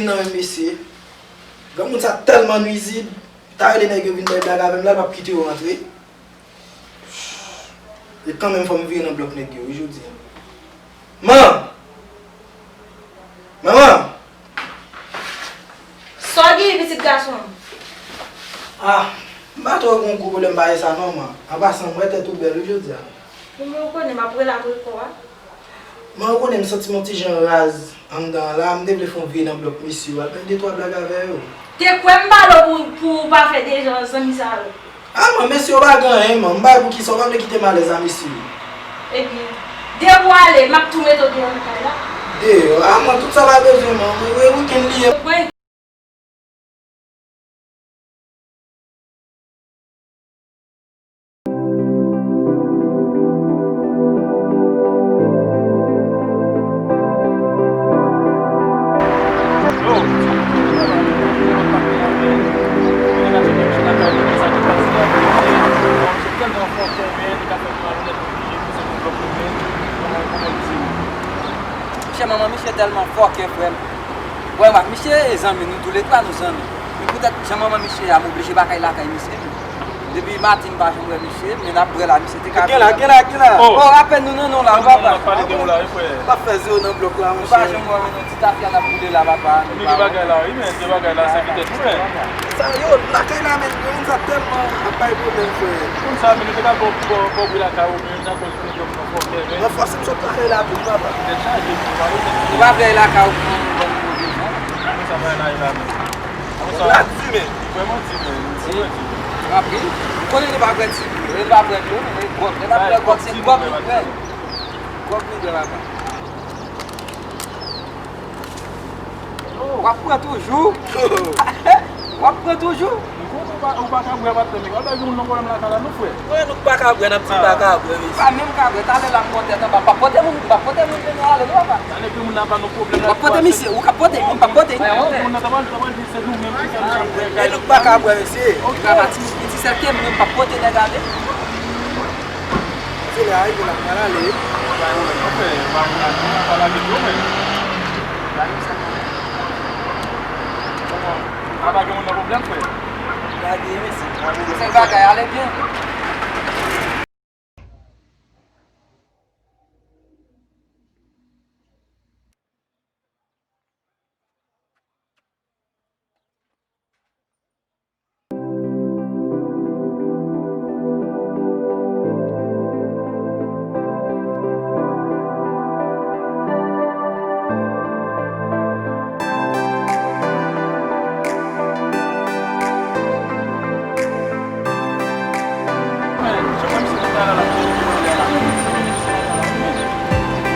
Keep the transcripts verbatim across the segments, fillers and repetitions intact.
Nan men mesye. Granmoun sa tèlman nwizib. Ta rele nèg yo vin bay blag avè m la, l p ap kite yo rantre. E kanmenm fò m vire nan blòk nèg yo, wi, jodi a. Man! Manman! Sa w gen, pitit gason m? Ah, m pa twò gen yon gwo pwoblèm parèy sa non, man. An pasan, m wè tèt ou bèl, wi, jodi a. Bon, men ou konnen m ap rele apre kò a. Man, ou konnen m santi m yon ti jan raz anndan an la, m te vle fè yon vire nan blòk mesye yo, al bay de twa blag avè yo. Te kwè m pale w pou, pou w pa fè de jan zanmi sa yo. Ah, man, mesye yo pa gen anyen, man. M bay pou kisa w pa vle kite m alèz a mesye yo. Ebyen, depi w ale, m ap tou mete w deyò nan kay la. Deyò? Ah, man, tout sa pa bezwen, man. Mwen, mwen, wikenn li ye. Mwen, Monchè, manman misye tèlman fòkè, frè m. Wè, m ak misye zanmi, nou toulètwa nou zanmi. Men poutèt jan manman misye a, m oblije pa kay lakay misye. Depi maten m pa janm wè misye, men n ap bwè la, misye te ka gen la, gen la, gen la. Oh, apèn nou nan non la, papa. N ap pale de ou la, wi, frè. N ap fè zewo nan blòk la, monchè. Nou pa janm wè, men non, ti tafya n ap boule la, papa. Men gen bagay la, wi, men gen bagay la, se ki tèt, frè. Sa yo, lakay la, men, granmoun sa tèlman ap bay pwoblèm, frè. Konn sa, men nou te ka bò, bò, bò bri lakay ou, men, nan kòz Ranfòse m sot lakay la tou, papa. Tèt chaje, papa. Ou pa vle al lakay ou pou yon bon kote, non? Kòman sa va la, la menm? Kòman sa va? La di, men. Vrèman di, men. Vrèman di. Anpil. Ou konnen nou pa bwè ti, nou pa bwè dlo, nou bwè gwòg. Lè n ap bwè gwòg, se gwòg nou bwè. Gwòg nou bwè, papa. W ap pran toujou. W ap pran toujou. Ou pa, ou pa ka bwè, patnè, men w ap bay moun nan pwoblèm lakay la, non, frè. Mwen, nou pa ka bwè, n ap di pa ka bwè, mesye. Pa menm ka bwè, talè la m pran tèt anba, m p ap pote moun, m p ap pote moun vin ale, non, papa. Talè ke moun nan pa nan pwoblèm la. W ap pote misye, ou k ap pote, m p ap pote. Moun nan ta pral, ta pral di se nou menm ki fè nou ap bwè. E nou pa ka bwè, mesye. Papa, ti, ti sèl ke mwen, m p ap pote nèg ale. Se lè a rive la, m pral ale. Anfen, pa pou la, pa lage dlo, men. Kòman? A pa gen moun nan pwoblèm, frè? Lage, mesye. Se bagay, ale byen.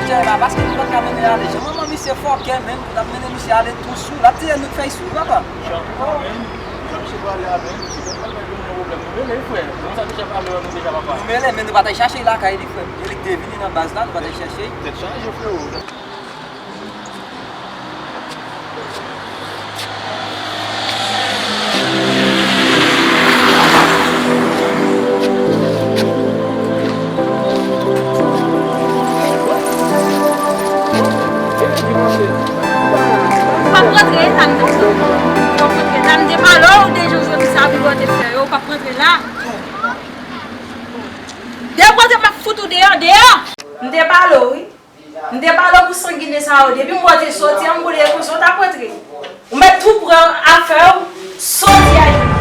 Misye la, paske nou pa ka mennen ale. Jan manman misye fòkè, menm, pou n ap mennen misye ale tou sou. L ap tire nou fèy sou, papa. Jan, men, jan misye prale a, men, misye pa pral bay moun nan pwoblèm. Nou mele, frè. Nou sa deja pale, nou deja papa. Nou mele, men nou pa t al chache l lakay li, frè. E li k te vini nan baz la, nou pa t al chache. Tèt chaje, frero. Ou p ap rantre la, m te di w. Ou p ap rantre la, m te pale w de jan zanmi sa ap vin bò te frè yo, ou p ap rantre la. Depoze m ap fout ou deyò, deyò! M te pale w, wi. M te pale w pou sanginen sa yo. Depi m wè w te soti an, m boule konsa, w t ap rantre. Ou mèt tou pran afè w, soti a.